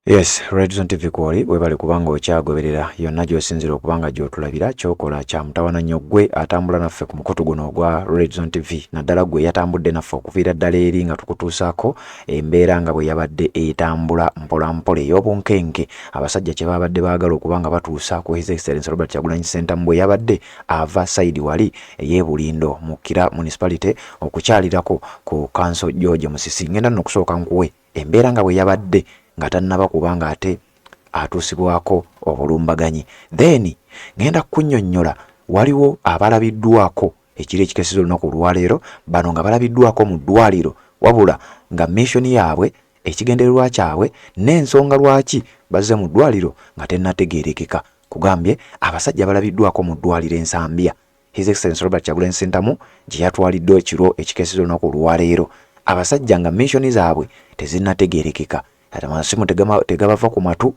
Yes, Red Zone TV kwoli, webale kubanga okyagoberera yonna gy'osinzira okuba nga gy'otulabira. Kyokola kya mutawana nnyo ggwe atambula naffe ku mukutu guno ogwa Red Zone TV, naddala ggwe yatambudde naffe okuviira ddala eri nga tukutuusaako embeera nga bwe yabadde etambula mpola mpola ey'obunkenke, abasajja kye babadde baagala okuba nga batuusa ku His Excellence Robert Kyagulanyi Ssentamu bwe yabadde ava side wali ey'e Bulindo mu Kira Municipality okukyalirako ku Counsel George Musisi. Ngenda nno okusooka nkuwe embeera nga bwe yabadde nga tannaba kuba nga ate atuusibwako obulumbaganyi, then ngenda kukunnyonnyola waliwo abalabiddwako ekiro ekikeseza olunaku olwaleero, bano nga balabiddwako mu ddwaliro, wabula nga mission yaabwe, ekigendererwa kyabwe n'ensonga lwaki bazze mu ddwaliro nga tennategeerekeka. Kugambye abasajja balabiddwako mu ddwaliro Ensambya His Excellence Robert Kyagulanyi Ssentamu gye yatwaliddwa ekiro ekikeeseza olunaku olwaleero, abasajja nga mission zaabwe tezinnategeerekeka. Ate amasimu tegabava ku matu,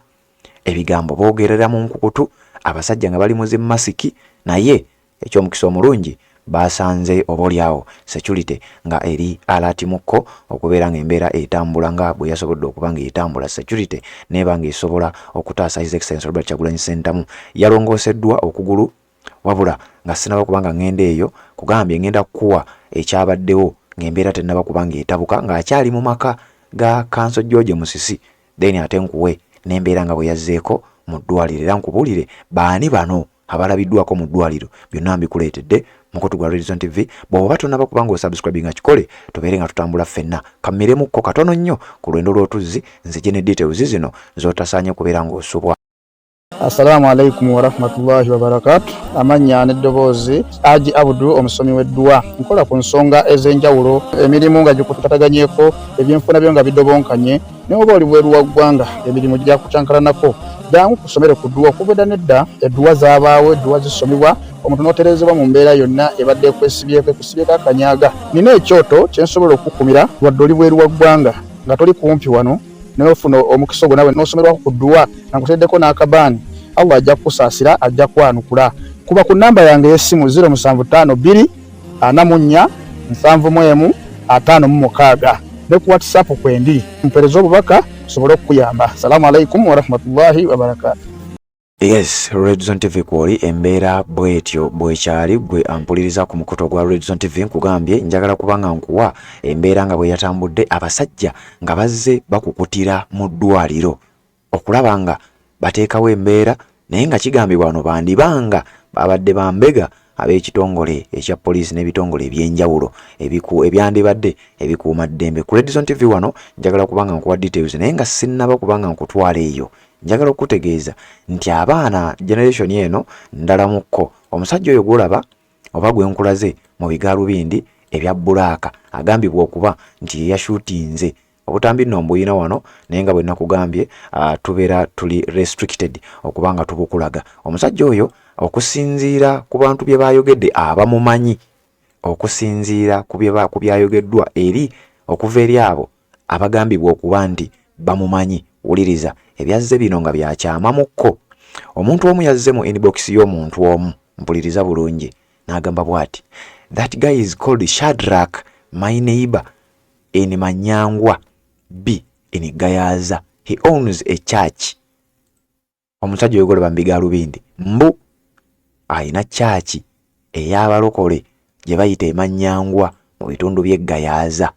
ebigambo boogerera mu nkukutu, abasajja nga bali mu zi masiki. Naye ekyomukisa omulungi basanze oba oliawo security nga eri alert mukko okubeera nga embeera etambula nga bwe yasobodde okuba nga etambula, security neeba nga esobola okutaasa His Excellence Robert Kyagulanyi Ssentamu. Yalongooseddwa okugulu, wabula nga sinaba kuba nga ŋŋenda eyo, kugambye ŋŋenda kukuwa ekyabaddewo ng'embeera tennaba kuba ng'etabuka ng'akyali mu maka ga Counsel George Musisi, then ate nkuwe n'embeera nga bwe yazzeeko mu ddwaliro, era nkubuulire baani bano abalabiddwako mu ddwaliro. Byonna mbikuleetedde mukutu gwa Red Zone TV. Bw'oba tonnaba kuba ng'osubscribinga, kikole tubeere nga tutambula ffenna. Kammiremukko katono nnyo ku lwendo lw'otuzzi, nzije ne details zino z'otasaanye kubeera ng'osubwa. Assalamu alaikum warahmatullahi wabarakatu. Amannya n'eddoboozi, Aji Abudu, omusomi w'edduwa. Nkola ku nsonga ez'enjawulo, emirimu nga gikutataganyeko, ebyenfuna byo nga bidobonkanye, naye oba oli bweru wa ggwanga, emirimu gyakucankalanako, jangu kusomere ku dduwa. Okuva edda nedda edduwa zaabaawo, edduwa zisomebwa omuntu n'otereezebwa mu mbeera yonna ebadde ekwesibyeko, ekusibyeko akanyaga. Nina ekyoto kye nsobola okukukumira wadde oli bweru wa ggwanga, nga toli kumpi wano, naye ofuna omukisa ogwo nawe n'osomerwako ku dduwa nga nkuteereddeko n'akabaani. Allah ajja kukusaasira, ajja kwanukula. Kuba ku nnamba yange ey'essimu 0752 44 71 56 ne ku WhatsApp kwendi, mpeereza obubaka nsobole okukuyamba. Salaamu alaikum warahmatullahi wabarakatu. Yes, Red Zone TV kwoli, embeera bwetyo bwekyali. Gwe ampuliriza ku mukutu ogwa Red Zone TV, nkugambye njagala kubanga nkuwa embeera nga bwe yatambudde, abasajja nga bazze bakukutira mu ddwaliro okulaba nga bateekawo embeera, naye nga kigambibwa wano bandibanga babadde bambega ab'ekitongole ekya poliisi n'ebitongole ebyenjawulo ebyandibadde ebikuuma ddembe. Ku Red Zone TV wano njagala kubanga nkuwa details, naye nga sinnaba kubanga nkutwala eyo, njagala okukutegeeza nti abaana generation eno ndalamukko. Omusajja oyo gwolaba oba gwe nkulaze mu bigaalubindi ebya black agambibwa okuba nti yeyashutinze obutambi nno mbuyina wano, naye nga bwe nakugambye, tubeera tuli restricted okuba nga tubukulaga. Omusajja oyo, okusinziira ku bantu bye bayogedde abamumanyi, okusinziira ku byayogeddwa eri okuva eri abo abagambibwa okuba nti bamumanyi, wuliriza ebyazze bino nga byakyamamukko. Omuntu omu yazze mu inbox y'omuntu omu, mpuliriza bulungi, n'agamba bw'ati: "That guy is called Shadrack, my neighbor in Manyangwa B in Gayaza. He owns a church." Omusajja oyo gwolaba mu bigaalubindi mbu ayina church ey'abalokole gye bayita Emanyangwa mu bitundu by'e Gayaza.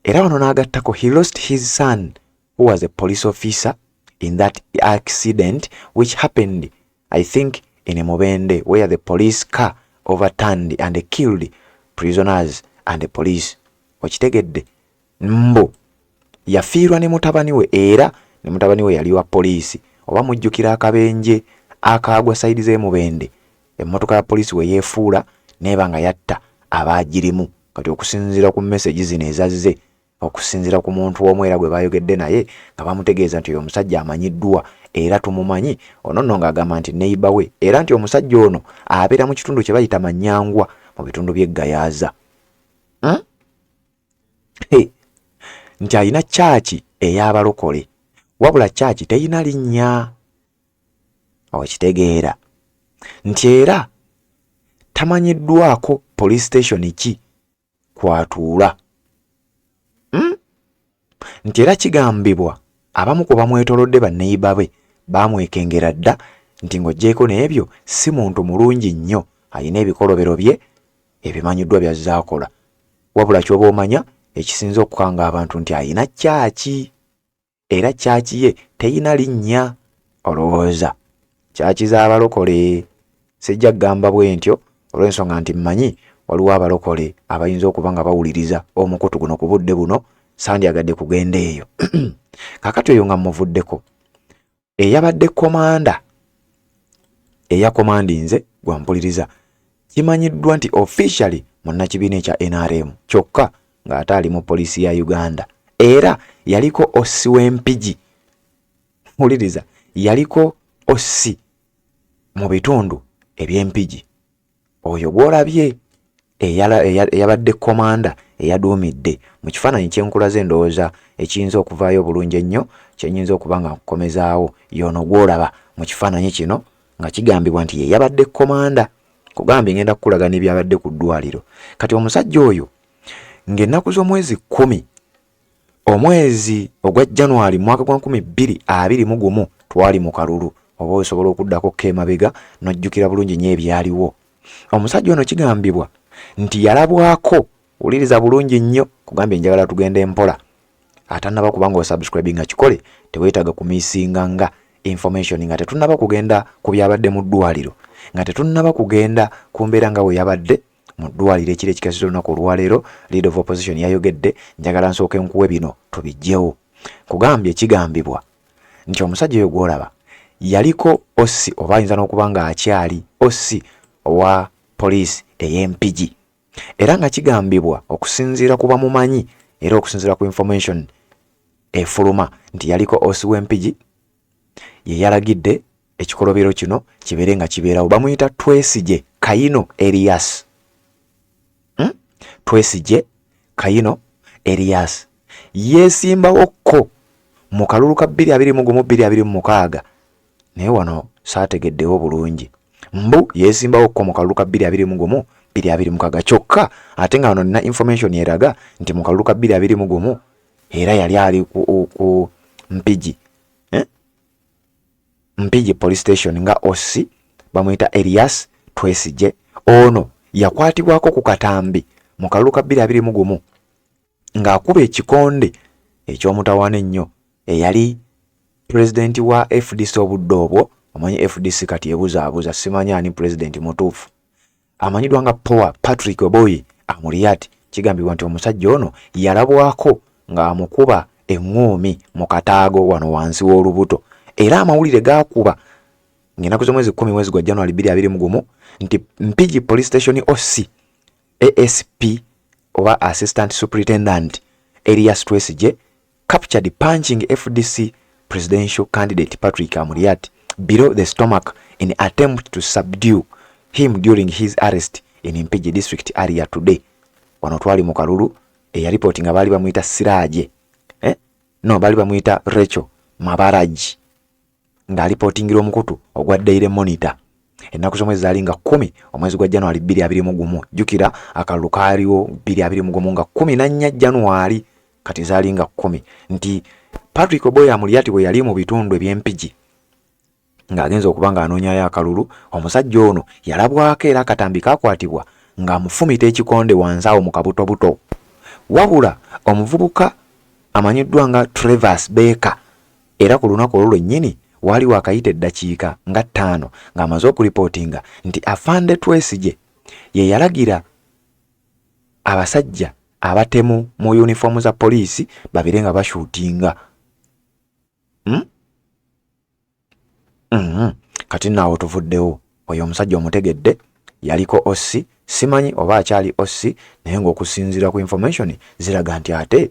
Era wano n'agattako, "He lost his son who was a police officer in that accident which happened, I think, in Mubende, where the police car overturned and killed prisoners and the police." Okitegedde? Mbu yafiirwa ne mutabani we, era ne mutabani we yali wa poliisi. Oba mujjukira akabenje akaagwa side z'e Mubende, emmotoka ya poliisi we yeefuula neeba nga yatta abaagirimu. Kati okusinziira ku message zino ezazze okusinziira ku muntu omu era gwe bayogedde naye nga bamutegeeza nti oyo omusajja amanyiddwa era tumumanyi, ono nno ng'agamba nti neighbor we, era nti omusajja ono abeera mu kitundu kye bayita Manyangwa mu bitundu by'e Gayaza, Hey, nti alina church ey'abalokole, wabula church teyina linnya. Okitegeera nti era tamanyiddwako police station ki kwatuula, Nti era kigambibwa Abamu ku bamwetoolodde banneyiba be baamwekengera dda nti ng'oggyeeko n'ebyo si muntu mulungi nnyo alina ebikolobero bye ebimanyiddwa by'azze akola. Wabula ky'oba omanya ekisinze okukanga abantu nti alina kyaki era kyaki ye teyina linnya olowooza kyaki z'abalokole sijja kugamba bwentyo olw'ensonga nti mmanyi waliwo abalokole abayinza okuba nga bawuliriza omukutu guno ku budde buno sandyagadde kugenda eyo kakati oyo nga mmuvuddeko eyabadde komanda eyakomandinze gwampuliriza kimanyiddwa nti officially munnakibiina ekya nrm kyokka ng'ate ali mu poliisi ya uganda era yaliko ossi w'empigi wuliriza yaliko ossi mu bitundu eby'empigi oyo gw'olabye eyabadde komanda eyaduumidde mu kifaananyi kyenkulaze endowooza ekiyinza okuvaayo obulungi ennyo kyenyinza okuba nga nkukomezaawo y'ono gw'olaba mu kifaananyi kino nga kigambibwa nti ye yabadde komanda kugambye ngenda kukulaga n'ebyabadde ku ddwaliro kati omusajja oyo ng'ennaku z'omwezi kkumi Omwezi ogwa January mwaka gwa 2021 twali mu kalulu oba osobola okuddako ko emabega n'ojjukira bulungi nnyo ebyaliwo. Omusajja ono kigambibwa nti yalabwako, wuliriza bulungi nnyo kugambye njagala tugende mpola atannaba kuba nga osubscribinga kikole teweetaaga kumisinga nga information nga tetunnaba kugenda ku byabadde mu ddwaliro nga tetunnaba kugenda ku mbeera nga bwe yabadde mu ddwaliro ekiro ekikeseza olunaku olwaleero leader of opposition yayogedde njagala nsooke nkuwe bino tubijjewo kugambye kigambibwa nti omusajja oyo gwolaba yaliko osi oba ayinza n'okuba nga akyali osi owa poliisi ey'empigi era nga kigambibwa okusinziira ku bamumanyi era okusinziira ku information efuluma nti yaliko osi w'empigi ye yalagidde ekikolobero kino kibeere nga kibeerawo bamuyita Twesigye Kayino Erias hmm? Twesigye Kayino Erias yeesimbawo ko mu kalulu ka 2021 2026 naye wano saategeddewo bulungi mbu yeesimbawo ko mu kalulu ka 2021 2026 kyokka ate nga wano nina information eraga nti mu kalulu ka 2021 era yali ali ku, ku Mpigi eh? Mpigi police station nga OC bamuyita Elias Twesigye ono yakwatibwako ku katambi mu kalulu ka 2021 ng'akuba ekikonde eky'omutawaana ennyo eyali pulezidenti wa FDC obudde obwo omanyi FDC kati ebuzaabuza simanyi ani pulezidenti mutuufu Amanyiddwa nga Poa Patrick Oboi Amuriat kigambibwa nti omusajja ono yalabwako ng'amukuba eŋŋuumi mu kataago wano wansi w'olubuto era amawulire gaakuba ng'ennaku z'omwezi kkumi mwezi gwa January 2021 nti Mpigi Police Station OC ASP oba Assistant Superintendent Elias Twesigye captured punching FDC presidential candidate Patrick Amuriat below the stomach in attempt to subdue him during his arrest in Mpigi district area today. Wano twali mu kalulu eyalipooti nga baali bamuyita Siraje eh? No, baali bamuyita Rachel Mabaraji ng'alipootingira omukutu ogwa Daily Monitor ennaku z'omwezi zaali nga kkumi omwezi gwa January 2021 jjukira akalulu kaaliwo 2021 nga 14 January kati zaali nga kkumi nti Patrick Oboi Amuriat bwe yali mu bitundu eby'Empigi ng'agenza okuba ng'anoonyayo akalulu omusajja ono yalabwako era akatambi kakwatibwa ng'amufumita ekikonde wansi awo mu kabutobuto wabula omuvubuka amanyiddwa nga Trevas Baker Era ku lunaku olwo lwennyini waali waakayita eddakiika nga ttaano ng'amaze okulipootinga nti Afande Twesigye ye yalagira abasajja abatemu mu yunifoomu za poliisi babeere nga bashuutinga. Hmm? Mm -hmm. Kati nno awo tuvuddewo. Oyo omusajja omutegedde yaliko OC, simanyi oba akyali OC naye ng'okusinziira ku information ziraga nti ate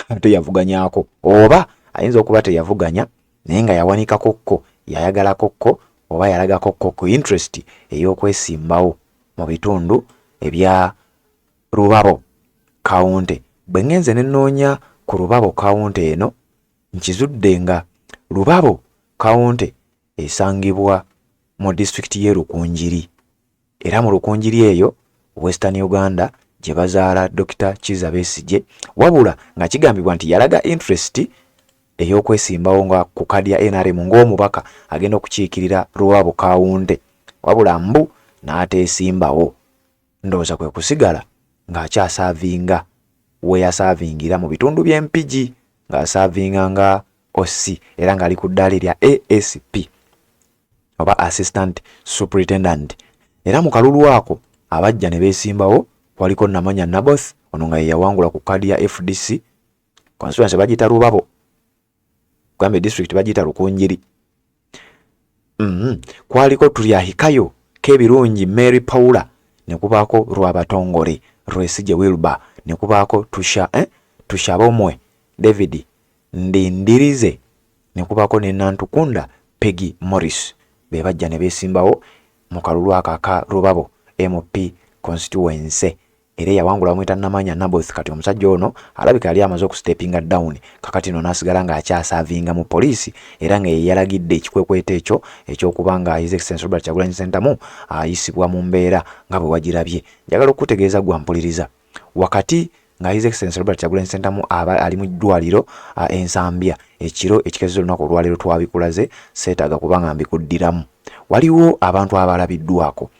ate yavuganyako oba ayinza okuba teyavuganya naye nga yawanikako ko yayagalako ko oba yalagako ko ku interest ey'okwesimbawo mu bitundu ebya Rubabo kawunte. Bwe ngenze ne nnoonya ku Rubabo kawunte eno nkizudde nga Rubabo kawunte esangibwa mu disitulikiti y'e Rukungiri. Era mu Rukungiri eyo Western Uganda gye bazaala Dokita Kizza Besigye wabula nga kigambibwa nti yalaga interest ey'okwesimbawo nga ku kadi ya NRM ng'omubaka agenda okukiikirira Rubabo Kawunte wabula mbu n'ateesimbawo ndowooza kwe kusigala ng'akyasaavinga we yasaavingira mu bitundu by'e Mpigi ng'asaavinga nga OC era ng'ali ku ddaala erya ASP oba Assistant Superintendent era mu kalulu ako abajja ne beesimbawo kwaliko Namanya Naboth ono nga ye yawangula ku kaadi ya FDC constituency bagiyita Rubabo gambye district bagiyita Rukungiri Kwaliko Turyahikayo Kebirungi Mary Paula ne kubaako Rwabatongole Rwesigye Wilber ne kubaako Tusha Tushabomwe David Ndindirize ne kubaako ne Nantukunda Peggy Morris be bajja ne beesimbawo mu kalulu ako aka Rubabo MP constituency era eyawangula bamuyita Namanya Naboth. Kati omusajja ono alabika yali amaze okusitepinga down, kakati no n'asigala ng'akyasavinga mu poliisi era nga yeyalagidde ekikwekweto ekyo ekyokuba nga His Excellency Robert Kyagulanyi Ssentamu ayisibwa mu mbeera nga bwe wagirabye. Njagala okukutegeeza gwa mpuliriza wakati nga His Excellency Robert Kyagulanyi Ssentamu aba ali mu ddwaliro e Nsambya ekiro ekikezeza olunaku olwaleero twabikulaze, seetaaga kuba nga mbikuddiramu. Waliwo abantu abalabiddwako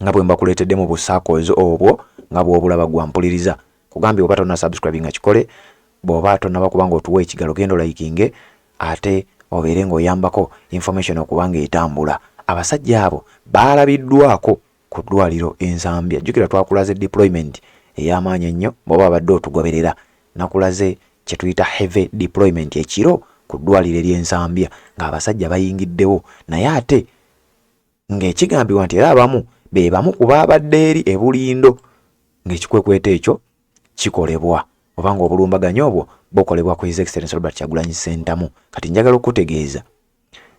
nga bwe mbakuleetedde mu busaakozi obwo nga bw'obulaba gwa mpuliriza. Kugambye oba tonna subscribe nga kikole, bw'oba tonnaba kuba ng'otuwa ekigalo genda olayikinge ate obeere ng'oyambako information okuba ng'etambula. Abasajja abo baalabiddwako ku ddwaliro e Nsambya. Jjukira twakulaze deployment ey'amaanyi ennyo bw'oba abadde otugoberera. Nakulaze kye tuyita heavy deployment ekiro ku ddwaliro ery'e Nsambya ng'abasajja bayingiddewo naye ate ng'ekigambibwa nti era abamu be bamu ku baabadde eri e Bulindo ng'ekikwekweto ekyo kikolebwa oba ng'obulumbaganyi obwo bukolebwa ku His Excellency Robert Kyagulanyi Ssentamu. Kati njagala okukutegeeza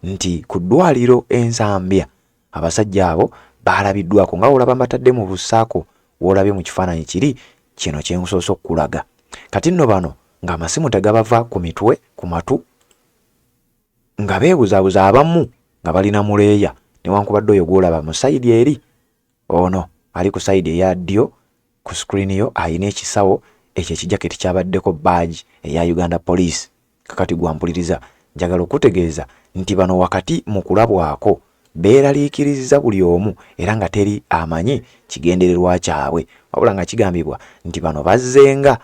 nti ku ddwaliro e Nsambya abasajja abo baalabiddwako nga olaba mbatadde mu bussaako w'olabye mu kifaananyi kiri kino kye nsoose okukulaga. Kati nno bano ng'amasimu tegabava ku mitwe ku matu nga beebuzaabuza abamu nga balina muleeya newankubadde oyo gw'olaba mu sayidi eri ono ali ku sayidi eya ddyo ku screen yo alina ekisawo ekyo ekijaketi kyabaddeko badge eya Uganda Police. Kakati gwampuliriza njagala okutegeeza nti bano wakati mu kulabwako beeraliikirizza buli omu era nga teri amanyi kigendererwa kyabwe wabula nga kigambibwa nti bano bazzenga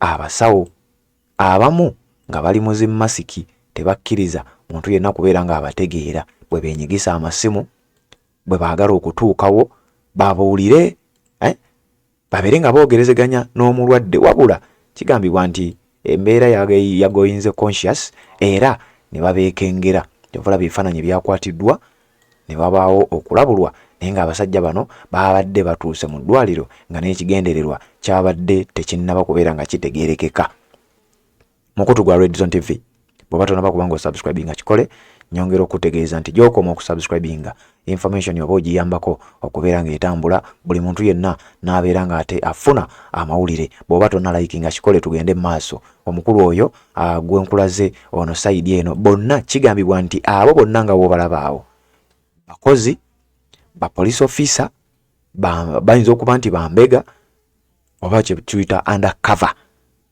abasawo Abamu nga bali mu zi masiki tebakkiriza muntu yenna kubeera ng'abategeera bwe beenyigisa amasimu, bwe baagala okutuukawo babuulire eh, babeere nga boogerezeganya n'omulwadde. Wabula kigambibwa nti embeera yagoyinze conscious era ne babeekengera. Kyova olaba ebifaananyi ebyakwatiddwa ne wabaawo okulabulwa naye ng'abasajja bano baabadde batuuse mu ddwaliro nga n'ekigendererwa kyabadde tekinnaba kubeera nga kitegeerekeka. Mukutu gwa Red Zone TV, bw'oba tonaba kuba ng'osubscribinga kikole, nyongera okukutegeeza nti gy'okoma okusubscribinga information oba ogiyambako okubeera ng'etambula buli muntu yenna n'abeera ng'ate afuna amawulire. Bw'oba tonna likinga kikole tugende mu maaso. Omukulu oyo gwe nkulaze ono sayidi eno bonna kigambibwa nti abo bonna nga wobalaba awo bakozi ba police officer bayinza okuba nti bambega oba kyetuyita under cover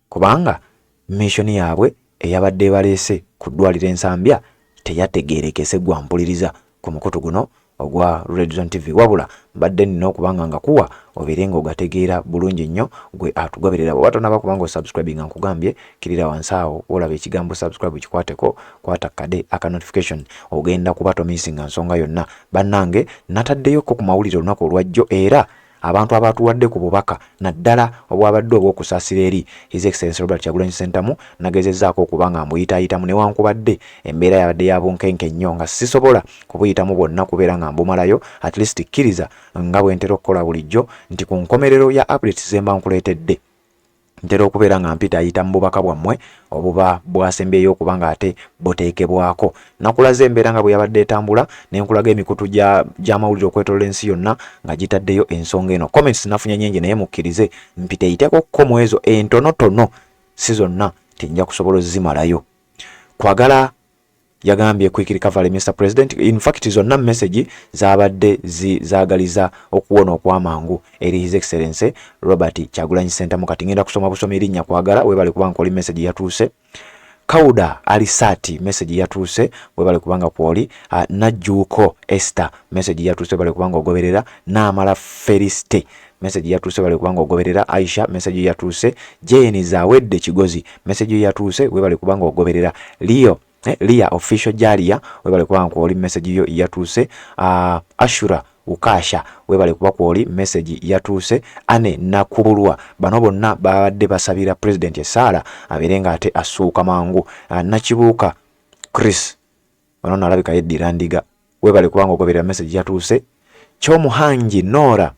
kubanga mission yaabwe eyabadde ebaleese ku ddwaliro ensambya teyategeerekese gwa mpuliriza ku mukutu guno ogwa Red Zone TV wabula mbadde nina okuba nga ngakuwa obeere nga ogategeera bulungi nnyo gwe atugoberera bw'oba tonaba kuba nga osubscribinga nkugambye kirira wansi awo wolaba ekigambo subscribe kikwateko kwata kade aka notification ogenda kuba tomisinga nsonga yonna bannange nataddeyo ko ku mawulire olunaku olwajjo era Abantu abaatuwadde ku bubaka naddala obwabadde obw'okusaasira eri His Excellency Robert Kyagulanyi Ssentamu nagezezzaako okuba nga mbuyitaayitamu newankubadde embeera yabadde ya bunkenke nnyo nga sisobola kubuyitamu bwonna kubeera nga mbumalayo at least kkiriza nga bwe ntera okukola bulijjo nti ku nkomerero ya updates ze mba nkuleetedde Ntera okubeera nga mpitaayita mu bubaka bwammwe obuba bwasembyeyo okuba ng'ate buteekebwako. Nakulaze embeera nga bwe yabadde etambula ne nkulaga emikutu gy'amawulire okwetoloola ensi yonna nga gitaddeyo ensonga eno. Comments nafunye nnyingi naye mukkirize mpiteeyiteko ko mu ezo entonotono, si zonna nti nja kusobola ozimalayo. Kwagala Yagambye quick recovery Mister President. In fact zonna message zabadde zaagaliza okuwona okw'amangu eri His Excellency Robert Kyagulanyi Ssentamu. Kati ngenda kusoma busomi erinnya Kwagala, weebale kuba nkoli message yatuuse. Kauda Alisati message yatuuse, webale kubanga kwoli. Najjuuko Esther message yatuuse, webale kubanga ogoberera. Naamala Felicite message yatuuse, webale kubanga ogoberera. Aisha message yatuuse. Jane Zawedde Kigozi message yatuuse, webale kubanga ogoberera. Leo Lia official Jalia webale kubanga kwoli, message yo yatuuse. Ashura Ukasha webale kuba kwoli, message yatuuse. Ane Nakubulwa, bano bonna babadde basabira president esaala abeere nga ate asuuka mangu. Nakibuuka Chris ono nalabika yeddira ndiga, webale kubanga ogoberera, message yatuuse. Kyomuhangi Nora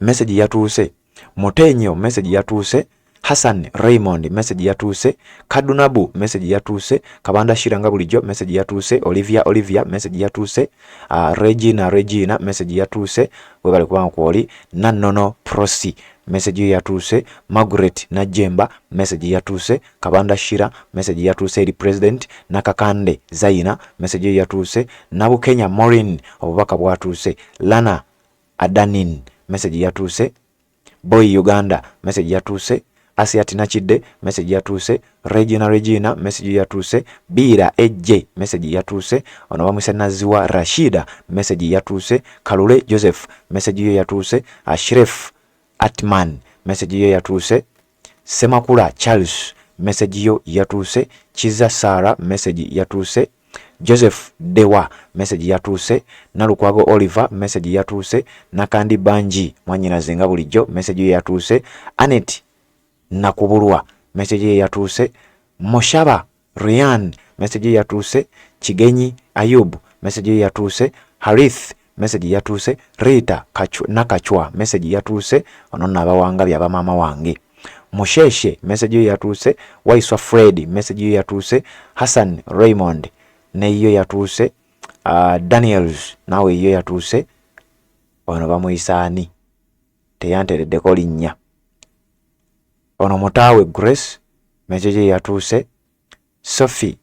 message yatuuse. Mutenyo message yatuuse. Hassan Raymond message yatuuse. Kadunabu message yatuuse. Kabanda Shira nga bulijjo message yatuuse. Olivia Olivia message yatuuse. Regina Regina message yatuuse, webale kubanga kwoli. Nannono Prosi message yo yatuuse. Margaret Najemba message yatuuse. Kabanda Shira message yatuuse eri president. Nakakande Zaina message yo yatuuse. Nabukenya Maureen obubaka bwatuuse. Lana Adanin message yatuuse. Boy Uganda message yatuuse. Asiat Nakidde message yatuuse. Regina Regina message yatuuse. Biira AJ message yatuuse. Ono bamwise Naziwa Rashida message yatuuse. Kalule Joseph message yo yatuuse. Ashraf Atman message yo yatuuse. Semakula Charles message yo yatuuse. Kiza Sarah message yatuuse. Joseph Dewa message yatuuse. Nalukwago Oliver message yatuuse. Nakandi Banji mwanyinaze nga bulijjo message yo yatuuse. Anet Nakubulwa message yo yatuuse. Moshaba Ryan message yo yatuuse. Kigenyi Ayub message yo yatuuse. Harith message yatuuse. Rita Nakachwa message yatuuse. Ono nno abawangabye abamaama wange. Musheshe message yo yatuuse. Waiswa Fred message yo yatuuse. Hassan Raymond neyo yatuuse. Daniels naawe yo yatuuse. Ono bamuyisa ani? Teyantereddeko linnya. Ono mutaawe Grace message yatuuse. Sophie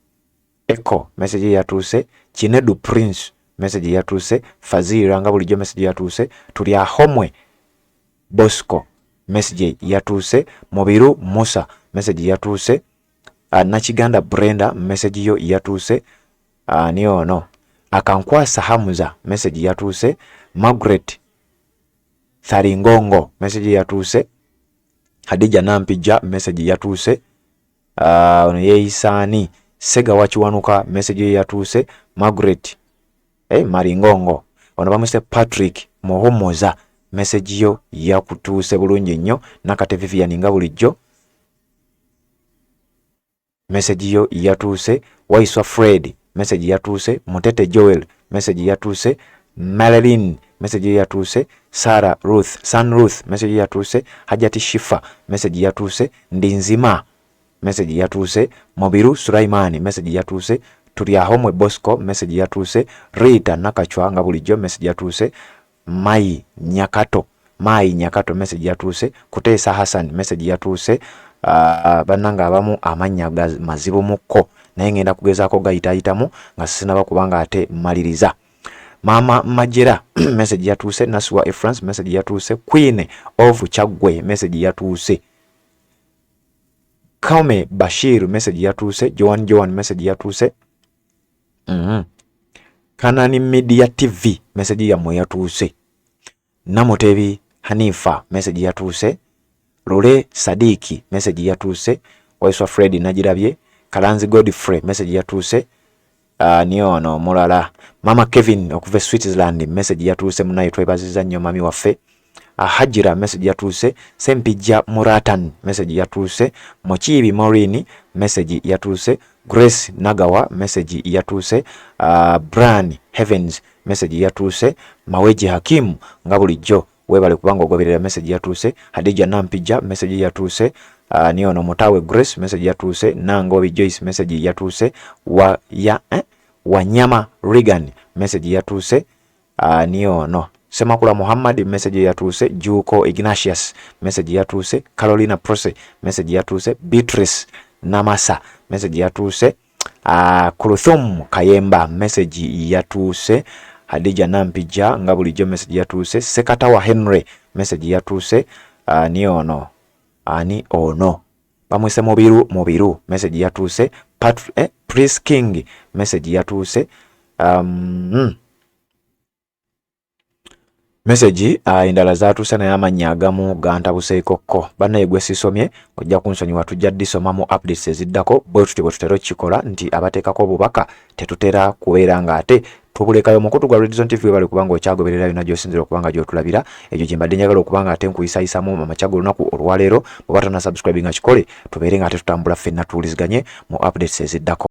Echo message yatuuse. Kinedu Prince message yatuuse. Fazira nga bulijjo message yatuuse. Tulyahomwe Bosco message yatuuse. Mubiru Musa message yatuuse. Nakiganda Brenda message yo yatuuse. Ani ono Akankwasa Hamza message yatuuse. Margaret Tharingongo message yatuuse. Hadija Nampija message yatuuse. Ono yeeyisaani Segawa Kiwanuka message ye yatuuse. Margaret Maringongo ono bamuse Patrick Muhumuza message yo yakutuuse bulungi nnyo. Nakate Vivian nga bulijjo message yo yatuuse. Waiswa Fred message yatuuse. Mutete Joel message yatuuse. Madeline message yo yatuuse. Sarah Ruth San Ruth message yo yatuuse. Hajati Shifa message yatuuse. Ndinzima message yatuuse. Mubiru Sulaimani message yatuuse. Tulyahomwe Bosco message yatuuse. Rita Nakachwa nga bulijjo message yatuuse. Mai Nyakato Mai Nyakato message yatuuse. Kuteesa Hassan message yatuuse. Bannange abamu amannya mazibu mukko, naye ngenda kugezaako gayitaayitamu nga sisinaba kubanga ate mmaliriza. Mama Majera message yatuuse. Nasiwa Efrance message yatuuse. Queen of Kyaggwe message yatuuse. Kaume Bashir message yatuuse. Joan Joan message yatuuse. Kanani Media TV message yammwe yatuuse. Namutebi Hanifa message yatuuse. Lule Sadiki message yatuuse. Waiswa Fred nagirabye. Kalanzi Godfrey message yatuuse. Ni ono omulala Mama Kevin okuva e Switzerland message yatuuse. Munaye twebaziza nnyo mami waffe. Hajira message yatuuse. Sempijja Muratan message yatuuse. Mukiibi Maureen message yatuuse. Grace Nagawa message yatuuse. Bran Heavens message yatuuse. Maweji Hakim nga bulijjo webale kubanga ogoberera message yatuuse. Hadija Nampija message yatuuse. Ni ono Mutawe Grace message yatuuse. Nangobi Joyce message yatuuse. Wa, ya, Wanyama Regan message yatuuse. Ni ono Semakula Muhammad message yatuuse. Juko Ignatius message yatuuse. Carolina Prose message yatuuse. Beatrice Namasa message yatuuse. Kuluthum Kayemba message yatuuse. Hadija Nampija nga bulijjo message yatuuse. Sekatawa Henry message yatuuse. Ni ono ani ono bamwise Mubiru Mubiru message yatuuse. Pat, Prince King message yatuuse. Message endala zatuuse naye amannya agamu gantabuseekokko. Bannaye gwe sisomye ojja kunsonyiwa, tujja ddisoma mu updates eziddako. Bwe tutyo bwe tutera okukikola nti abateekako obubaka tetutera kubeera ng'ate tubulekayo. Omukutu gwa Redzone TV, webale kubanga okyagoberera yonna gy'osinzira okuba nga gy'otulabira. Egyo gye mbadde njagala okuba nga ate nkuyisayisamu amakya g'olunaku olwaleero. Bw'oba tonna subscribe nga kikole, tubeere nga ate tutambula ffenna, tuwuliziganye mu updates eziddako.